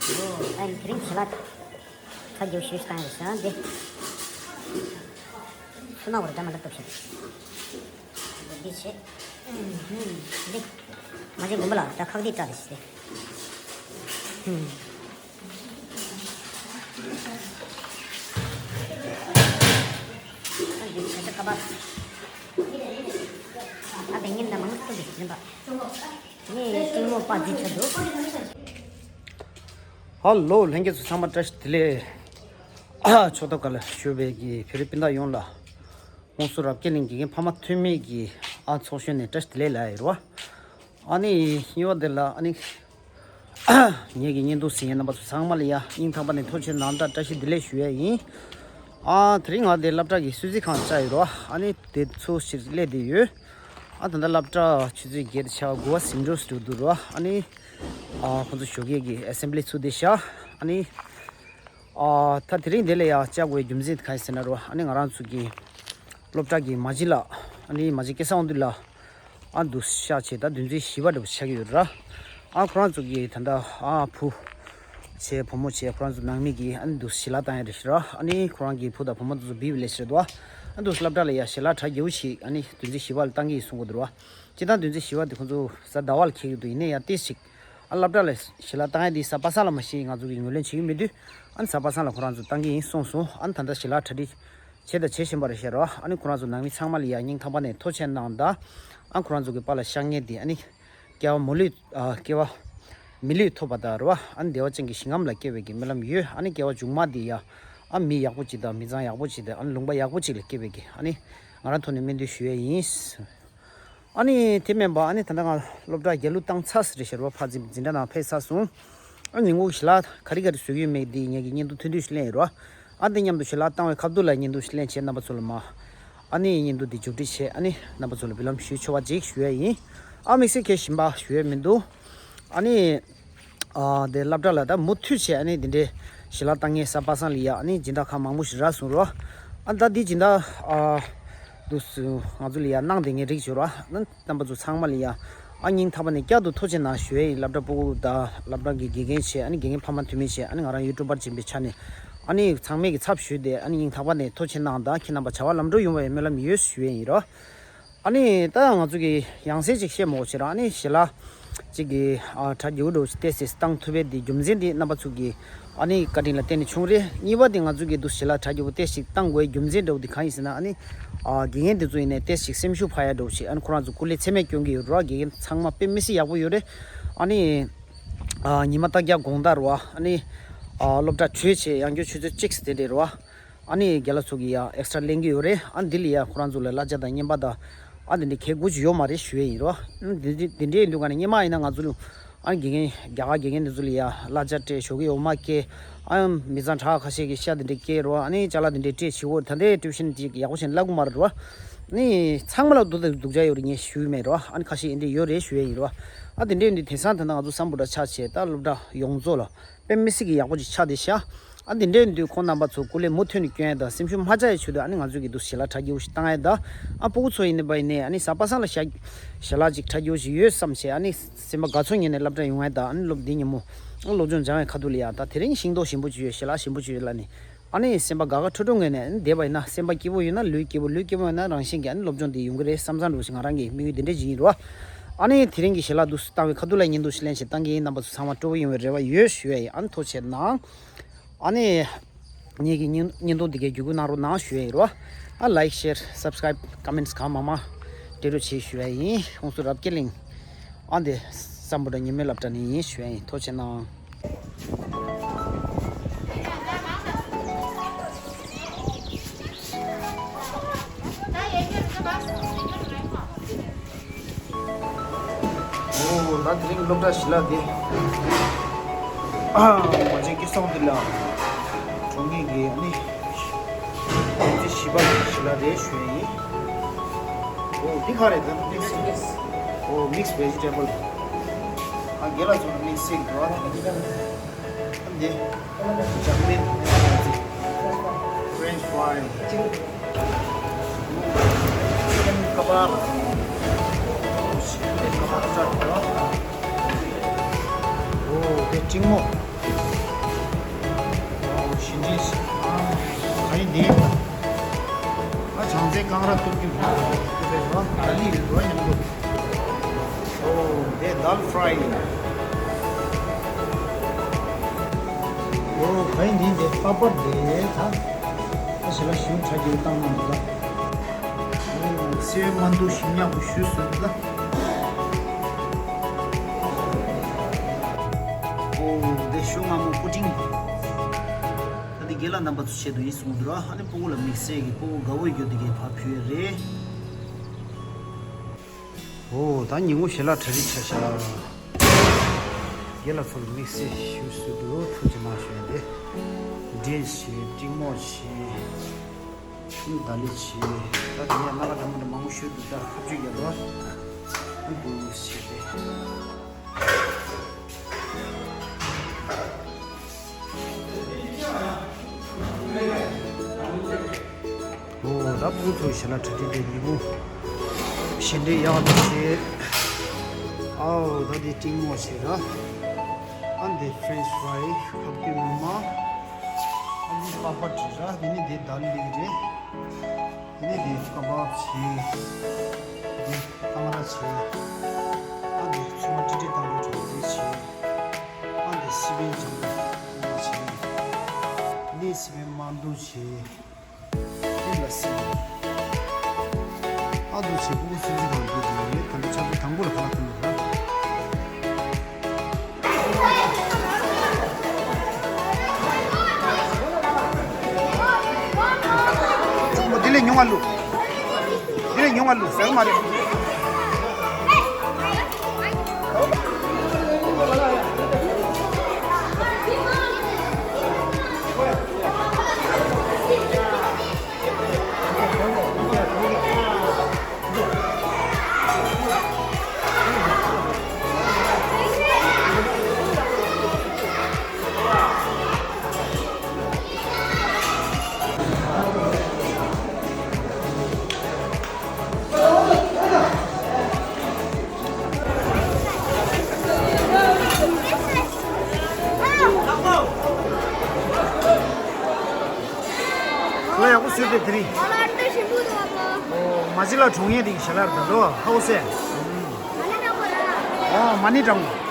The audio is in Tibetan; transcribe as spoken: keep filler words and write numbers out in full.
ཨོ། ཨ་ནི་དེ་རིང་ཞལ་ལག་ཁ་རྒྱུ་ཞུས་བཏང་ཡོད་ཤག་འདི། སུ་ན་བར་འདྲ་མ་འདྲ་གཏུབ་ཤག་འདི་བྱེད། འདི། མ་བྱེད་དགོན་པ་ལ་ད་ཁག་འདི་སྐྲ་རེ་ཞིག་སྟེ། ཨ་འདི་བྱེད་ཤག་ཀ་པ། ཨ་བེ་ཉིན་ད་མང་སུ་འདི་ཞིག་ཡིན་པ། ངས་གཅིག་མོ་པ་འཛིན་ཆ་འདུག་ཧ་ལོ། ལྷན་རྒྱས་ཚོ་ཚང་མ་བཀྲ་ཤིས་བདེ་ལེགས། ཕྱོགས་མཐའ་ཁག་ལ་བཞུགས་པའི་གི་བོད་རིགས་སྤུན་ཟླ་ཡོངས་ལ། ཧོན་སུར་རབ་རྒྱས་གླིང་དགེ་རྒན་ཕ་མ་འཐུས་མི་གི་ཨ་ཚོགས་གཞོན་ནས་བཀྲ་ཤིས་བདེ་ལེགས་ལབ་ཡ་ཡིན་རོ། ཨ་ནི་གཉིས་པ་དེ་ལ་ཨ་ནི། ངེད་ཀྱི་བརྙན་ཐུང་གཟིགས་མཁན་རྣམ་པ་ཚོ་ཚང་མ་ལ་ཡ་སྙིང་ཐག་པ་ནས་ཐུགས་རྗེ་གནང་དང་བཀྲ་ཤིས་བདེ་ལེགས་ཞུ་ཡ་ཡིན། ཨ་དེ་རིང་ང་དེ་སློབ་གྲྭ་གི་གསོལ་ཚིགས་ཁང་བཅར་ཡོད་རོ། ཨ་ནི་དེ་ཚོ་ཞིག་སླེབས་བསྡད་ཡོད། ཨ་ད་ལྟ་སློབ་གྲྭ་ཆུ་ཚོད་བརྒྱད་དང་ཕྱེད་ཀ་དགུ་པ་ཟིན་འགྲོ་ཟེར་འདུག་རོ། ཨ་ནི་ཨ་ཁོང་ཚོ་ཞོགས་ཀས་ཀྱི་ཨེ་སེམ་བྷི་ལི་ཚུགས་བསྡད་ཤག་ཨ་ནི་ཨ་ད་དེ་རིང་འདི་ལ་ཡ་བཅར་དགོས་རྒྱུ་མཚན་དེ་ག་རེ་ཟེར་ན་རོ། ཨ་ནི་ང་རང་ཚོ་གི་སློབ་གྲྭ་གི་མ་གཞི་ལ། ཨ་ནི་མ་གཞི་སྐལ་བཟང་དབང་འདུས་ལགས། ཨ་འདུག་ཤག་བྱས་ད་བདུན་ཚིགས་བཞི་པ་འདྲ་པོ་ཆགས་ཀྱི་ཡོད་ར། ཨ་ཁོ་རང་ཚོ་གི་ད་ལྟ་ཨ་བུ་བྱས་བུ་མོ་བྱས་ཁོ་རང་ཚོ་ནང་མི་གི་ཨ་འདུག་ཞལ་ལག་བཏང་ཡ་རེད་ཤག་ར། ཨ་ནི་ཁོ་རང་གི་བུ་དང་བུ་མོ་དེ་ཚོ་བི་བི་ལས་ཤེས་འདུག་ཨ་འདུག་སློབ་གྲྭ་ལ་ཡ་ཞལ་ལག་གྲ་རྒྱས་པོ་ཞིག་ཨ་ནི་བདུན་ཚིགས་བཞི་པ་ལ་བཏང་གི་ཡིན་གསུང་གི་འདུག་ར། སྤྱིར་བཏང་བདུན་ཚིགས་བཞི་པ་དེ་ཁོ་ཚོ་གཟའ་ཟླ་བ་ལ་འཁེལ་གྱི་འདུག་ཡིན་ན་ཡང་ཏོག་ཙམ་ཞིག་ཨ་སློབ་གྲྭ་ལ་ཞལ་ལག་བཏང་ཡ་དེ་གཟའ་པ་སངས་ལ་མ་གཞི་ང་ཚོ་གི་ངོས་ལེན་བྱེད་ཀྱི་མི་འདུག་ཨ་ནི་གཟའ་པ་སངས་ལ་ཁོ་རང་ཚོ་བཏང་གི་ཡིན་གསུངས་སོང་། ཨ་ནི་ད་ལྟ་ཞལ་ལག་གྲ་སྒྲིག་བྱས་དང་བྱེད་བཞིན་པ་རེད་ཤག་ར། ཨ་ནི་ཁོ་རང་ཚོ་ནང་མི་ཚང་མ་ལ་ཡ་སྙིང་ཐག་པ་ནས་ཐུགས་རྗེ་གནང་དང་། ཨ་ཁོ་རང་ཚོ་གི་པཱ་ལགས་གཤགས་མཁན་དེ་ཨ་ནི་སྐྱེ་བ་མི་ལུས་ཨ་སྐྱེ་བ་མི་ལུས་ཐོབ་པ་དང་ར། ཨ་ནི་བདེ་བ་ཅན་གྱི་ཞིང་ཁམས་ལ་སྐྱེ་བའི་གི་སྨོན་ལམ་ཡོད། ཨ་ནི་སྐྱེ་བ་མཇུག་མ་དེ་ཡ་ཨ་མི་ཡག་པོ་ཅིག་དང་མི་ཚང་ཡག་པོ་ཅིག་དང་ཨ་ནི་ལུང་པ་ཡག་པོ་ཅིག་ལ་སྐྱེ་བའི་གི་ཨ་ནི་ང་རང་ཐོག་ནས་སྨོན་འདུན་ཞུ་ཡས་ཡིན། ཨ་ནི་དེ་མིན་པ་ཨ་ནི་ད་ལྟ་ང་སློབ་གྲྭ་རྒྱ་ལུ་བཏང་ཚར་ཟེར་ཞེས་རོ། ཕར་འཛིན་འཛིན་གྲྭ་ནང་ཕེབས་ཚར་སོང་། ཨ་ཉིན་གུང་ཞལ་ལག་ག་རེ་ག་རེ་བཟོ་གི་ཡོད་མེད་འདི་ངེད་ཀྱི་བརྙན་ཐུང་ཐུང་ཐུང་ཞིག་ལེན་ཡིན་རོ། ཨ་འདི་མཉམ་དུ་ཞལ་ལག་བཏང་བའི་ཁ་ཐུག་ལ་བརྙན་ཐུང་ཞིག་ལེན་བྱས་རྣམ་པ་ཚོ་ལ་མ། ཨ་ནི་བརྙན་ཐུང་འདི་མཇུག་སྒྲིལ་བྱས་ཨ་ནི་རྣམ་པ་ཚོ་ལ་འབུལ་ལམ་ཞུ་ཆོག་པ་ཅིག་ཞུ་ཡ་ཡིན། ཨ་དམིགས་བསལ་གལ་ཞིམ་པ་ཞུ་ཡ་མི་འདུག་ཨ་ནི། ཨ་དེ་སློབ་གྲྭ་ལ་ད་མུ་མཐུད་བྱས་ཨ་ནི་དེ་འདྲའི་ཞལ་ལག་བཏང་མཁན་གཟའ་པ་སངས་ལ་ཡ་ཨ་ནི་སྦྱིན་བདག་ཁག་མང་པོ་ཞིག་རག་སོང་རོ། ཨ་ད་འདི་སྦྱིན་བདག་ཨ་འདུག་སུ་ང་ཚོ་ལ་ཡ་གནང་བསྡད་མཁན་རིགས་ཞིག་རོ། ཨ་རྣམ་པ་ཚོ་ཚང་མ་ལ་ཡ་ཨ་སྙིང་ཐག་པ་ནས་བསྐྱར་དུ་ཐུགས་རྗེ་གནང་ཞུ་ཡ་ཡིན། སློབ་གྲྭ་ཕྲུ་གུ་དང་སློབ་གྲྭ་གི་དགེ་རྒན་བྱས་ཨ་ནི་དགེ་རྒན་ཕ་མ་འཐུས་མི་བྱས་ཨ་ནི་ང་རང་ཡུ་ཊུབ་པར་ཡིན་པའི་ཆ་ནས་ཨ་ནི་ཚང་མས་ཀྱི་ཚབ་ཞུས་ཏེ་ཨ་ནི་སྙིང་ཐག་པ་ནས་ཐུགས་རྗེ་གནང་དང་ཁྱེད་རྣམ་པ་བྱ་བ་ལམ་འགྲོ་ཡོང་བའི་སྨོན་ལམ་ཡོད་ཞུ་ཡ་ཡིན་རོ། ཨ་ནི་ད་ང་ཚོ་གི་ཡང་སེ་ཅིག་བཤད་མོ་ཆེ་ར་ཨ་ནི་ཞལ་ལག་ཅིག་གི་ཨ་གྲ་རྒྱས་པོ་འདྲ་བོ་ཞིག་ཏོག་ཙམ་བཏང་ཐུབ་པའི་དེ་རྒྱུ་མཚན་དེ་རྣམ་པ་ཚོ་གི་ཨ་ནི་བཀའ་དྲིན་ལ་བརྟེན་ནས་བྱུང་རེད། གཉིས་པ་དེ་ང་ཚོ་གི་འདུག་ཞལ་ལག་གྲ་རྒྱས་པོ་ཏོག་ཙམ་ཞིག་བཏང་དགོས་རྒྱུ་མཚན་འདྲ་བོ་དེ་གང་ཡིན་ཟེར་ན་ཨ་ནི་ཨ་དགེ་རྒན་དེ་ཚོ་ཡིན་ནའི་ཏོག་ཙམ་ཞིག་སེམས་ཤུགས་འཕར་ཡ་འདྲ་བོ་ཞིག་ཨ་ནི་ཁོ་རང་ཚོ་སྐུ་ལས་ཚད་མེད་སྐྱོན་གྱི་ཡོད་ར། དགེ་རྒན་ཚང་མ་དཔེ་མི་སྲིད་ཡག་པོ་ཡོད་རེད། ཨ་ནི་ཨ་ཉི་མ་རྟགས་བརྒྱད་དགོང་དག་ར་ཨ་ནི་ཨ་སློབ་གྲྭ་གྲོལ་བྱས་ཡང་བསྐྱར་ཆུ་ཚོད་གཅིག་དེ་འདྲ་ར། ཨ་ནི་རྒན་ལགས་ཚོ་གིས་ཡ་ཨེག་སི་ཊྲ་ལེན་གྱི་ཡོད་རེད། ཨ་འདི་ལ་ཡ་ཁོ་རང་ཚོ་ལ་གླ་ཆ་དང་རྔན་པ་དང་ཨ་འདི་འདྲ་གལ་དགོས་ཀྱི་ཡོད་མ་རེད་ཞུ་ཡས་ཡིན་རོ། ཨ་འདི་འདི་འདི་འདྲ་ཡིན་དུས་ག་ནས་སྔོན་མ་ཡིན་ན་ང་ཚོ་ལ་ཨ་དགེ་རྒན་རྒྱ་གར་དགེ་རྒན་འདི་ཚོ་ལ་ཡ་གླ་ཆ་སྤྲད་ཞོགས་ཀས་འོ་མ་སྐྱེལ། ཨ་མི་ཚང་གྲྭ་ཁ་ཤས་ཀྱིས་ཤ་འདི་འདྲ་སྐྱེལ་རོ། ཨ་ནི་ཅ་ལག་འདི་འདྲ་སྤྲད་བྱེད་འོ་ད་ལྟའི་ཊིའུ་ཤན་ཅིག་ཡག་པོ་བྱས་ནས་བསླབ་གི་མ་རེད་རོ། ཨ་ནི་ཚང་མ་ལ་སྡུག་དང་སྡུག་ཅག་ཡོད་རེད་ངས་ཞུ་གི་མེད་རོ། ཨ་ནི་ཁ་ཤས་འདི་འདྲ་ཡོད་རེད་ཞུ་ཡས་ཡིན་རོ། ཨ་འདི་འདྲ་ཡིན་དུས་དེང་སང་ད་ལྟ་ང་ཚོ་སམ་བྷོ་ཊ་ཆགས་བྱས་ད་སློབ་གྲྭ་ཡོངས་རྫོགས་ལ་དཔེ་མི་སྲིད་ཀྱི་ཡག་པོ་ཅིག་ཆགས་བསྡད་ཤག་ཨ་འདི་འདྲའི་དུས་ཁོང་རྣམ་པ་ཚོ་སྐུ་ལས་མུ་མཐུད་ནས་སྐྱོན་ཡ་དང་སེམས་ཤུགས་མ་ཆག་ཡ་ཆེད་དུ་ཨ་ནི་ང་ཚོས་ཀྱི་འདུག་ཞལ་ལག་གྲ་རྒྱས་པོ་ཞིག་བཏང་ཡ་དང་ཨ་ཕྲུ་གུ་ཚོ་ཡིན་ནའི་པ་ཡིན་ནའི་ཨ་ནི་གཟའ་པ་སངས་ལ་ཞལ་ཞལ་ལག་ཅིག་གྲ་རྒྱས་པོ་ཞིག་ཡོད་བསམ་བྱས་ཨ་ནི་སེམས་པ་དགའ་ཚོར་ངང་ནས་སློབ་གྲྭ་ཡོང་ཡ་དང་ཨ་ནི་སློབ་འདི་ཉིན་མོ་ཨ་སློབ་སྦྱོང་སྦྱང་བའི་ཁ་ཐུག་ལ་ཡ་ད་དེ་རིང་ཤིང་ཏོག་ཞིམ་པོ་ཅིག་ཡོད་ཞལ་ལག་ཞིམ་པོ་ཅིག་ཡོད་ལབ་ནས་ཨ་ནི་སེམས་པ་དགའ་དགའ་སྤྲོ་སྤྲོ་ངང་ནས་ཨ་ནི་བསྡད་པ་ཡིན་ན་སེམས་པ་སྐྱིད་པོ་ཡོད་ན་ལུས་སྐྱིད་པོ་ལུས་སྐྱིད་པོ་ཡོད་ན་རང་བཞིན་གྱིས་ཨ་ནི་སློབ་སྦྱོང་འདི་ཡོང་གི་རེད་བསམ་བསམ་འདྲ་བོ་ཞིག་ང་རང་གི་དམིགས་ཡུལ་འདི་འདྲ་ཅིག་ཡིན་རོ། ཨ་ནི་དེ་རིང་གི་ཞལ་ལག་འདུག་སེ་བཏང་བའི་ཁ་ཐུག་ལ་བརྙན་ཐུང་ཞིག་ལེན་བྱས་བཏང་གི་ཡིན། རྣམ་པ་ཚོ་ཚང་མ་སྤྲོ་པོ་ཡོང་བའི་རེ་བ་ཡོད་ཞུ་ཡ་ཡིན། ཨ་ནི་ཐུགས་རྗེ་གནང་། ཨ་ནི་ངེད་ཀྱི་བརྙན་བརྙན་ཐུང་འདི་གའི་བརྒྱུད་སྐུར་གནང་རོགས་གནང་ཞུ་ཡ་ཡིན་རོ། ཨ་ལའིཀ་ཤེར་སབ་སི་ཀ་རའིབ་ཀོ་མེན་ཊི་གང་མང་མང་སྤྲད་རོགས་བྱེད་ཞུ་ཡ་ཡིན། ཧོན་སུར་རབ་རྒྱས་གླིང་ཨ་འདི་སམ་བྷོ་ཊ་ཉི་མའི་སློབ་གྲྭ་ནས་ཡིན་ཞུ་ཡ་ཡིན། ཐུགས་རྗེ་གནང་། ཨོ་ད་དེ་རིང་སློབ་གྲྭ་ཞལ་ལག་དེ། ཨ་མ་བྱན་སྐལ་བཟང་འདི་ལ་གྲོང་ངེས་ཀྱི་ཨ་ནི་བདུན་ཚིགས་བཞི་པ་ཞལ་ལག་རེད་ཞུ་ཡ་ཡིན། ཨོ་འདི་ག་རེད་ད་མིག་སི་ཨོ་མིག་སི་བེ་ཇི་ཊེ་བལ། ཨ་རྒན་ལགས་ཚོ་ལ་མིག་སི་འགྲོ་བ་དང་འདི་ལྗང་མིན། ཕྲེན་ཆི་ཕ་རའི། ཅིག་ཀེན་ཀ་བ། ཀེན་ཀ་བ་སྤྲད་འདུག་ཨོ་དེ་ཀྲིང་མོ། ཡིན། ང་བྱང་རྩེ་ཀང་ར་གཏུབ་ཀྱི་མ་རེད། གཏུབ་པའི་རོ་ཨ་ལི་ཡོད་རོ་མཉམ་དུ། ཨོ་དེ་དཱལ་ཕྲའི་ཡིན། ཨོ་ག་ཡིན་འདི་འདི་པ་པར་དེ་ད། ད་ཞེ་ལ་ཞུ་ཆ་རྒྱུ་བཏང་གནང་འདུག་ད། ཨོ་སེ་མ་འདུག་ཞིམ་ཉག་པོ་ཞུ་སོང་འདུག་ད། ཨོ་དེ་ཞུ་ང་མོ་པུ་ཏིང་། ད་འདི་རྒན་ལགས་རྣམ་པ་ཚོ་ཆེད་དུ་ཡིན་གསུངས་འདུག་ར། ཨ་ནི་སྤུ་གུ་ལ་དམིགས་བསལ་གྱི་སྤུ་གུ་དགའ་བོ་ཡོད་རྒྱུ་དེ་གའི་ཕར་ཕུལ་ཡས་རེད། ཨོ་ད་ཉིན་གུང་ཞལ་ལག་གྲ་སྒྲིག་བྱས་ཤག་རྒན་ལགས་ཚོ་ལ་དམིགས་བསལ་ཞུ་སྲོལ་འདུག་ཐུགས་རྗེ་གནང་ཞུ་ཡས་རེད། འབྲས་བྱས་ཏྲིང་མོ་བྱས། ཨ་ནི་དཱ་ལི་བྱས། ད་དེ་ནས་སྣ་ཁ་འདྲ་མི་འདྲ་མང་པོ་ཞིག་འདུག་ད་ཁ་གཅོད་རྒྱག་རོགས། ཨ་འདུག་བྱས་ཏེ། ཨོ་ད་སྤུ་གུ་ཚོ་ཞལ་ལག་གྲ་སྒྲིག་དེ་ཉིན་གུང་ཞལ་འདྲེན་ཡག་པོ་བྱས། ཨའོ་ད་དེ་ཏྲིང་མོ་བྱས་ར། ཨ་འདི་ཕྲེན་ཆི་ཕ་རའི་ཁ་སྐྱུར་མ། ཨ་འདི་པ་པར་བྱས་ར། དེ་ནི་དེ་དཱལ་ལི་རེད། དེ་ནི་དེ་ཀ་བབ་བྱས། དེ་ཀང་ར་བྱས། ཨ་འདི་ཚོད་མ་ཀྲིག་ཀྲིག་བཏང་རྒྱུ་གྲོགས་རེ་བྱས། ཨ་འདི་སི་པན་ལྗང་ཁུ་བྱས། འདི་སི་པན་དམར་འདུག་བྱས། ཨེ་ལ་སི། ཨ་འདུག་བྱས་སྤུ་གུ་སུན་གཙེར་དང་འདུག་དེ་ནས་ད་ལྟ་ཆ་ཚང་དང་པོ་ལ་ཁ་ལག་ཐོན་འདུག་ད། ཆུང་མོ་དེ་ལས་ཉུང་བ་བླུགས། དེ་ལས་ཉུང་བ་བླུགས་ཟེར་གི་མ་རེད། ལ་ཡག་པོ་བཟོས་པས་དེ་རིང་། ཨོ་མ་གཞི་ལ་གྲོང་ཡས་དེ་གི་ཞལ་ལག་རེད་འདུག་ཧ་གོ་སོང་། ཨོ་མ་ཎི་བགྲང་།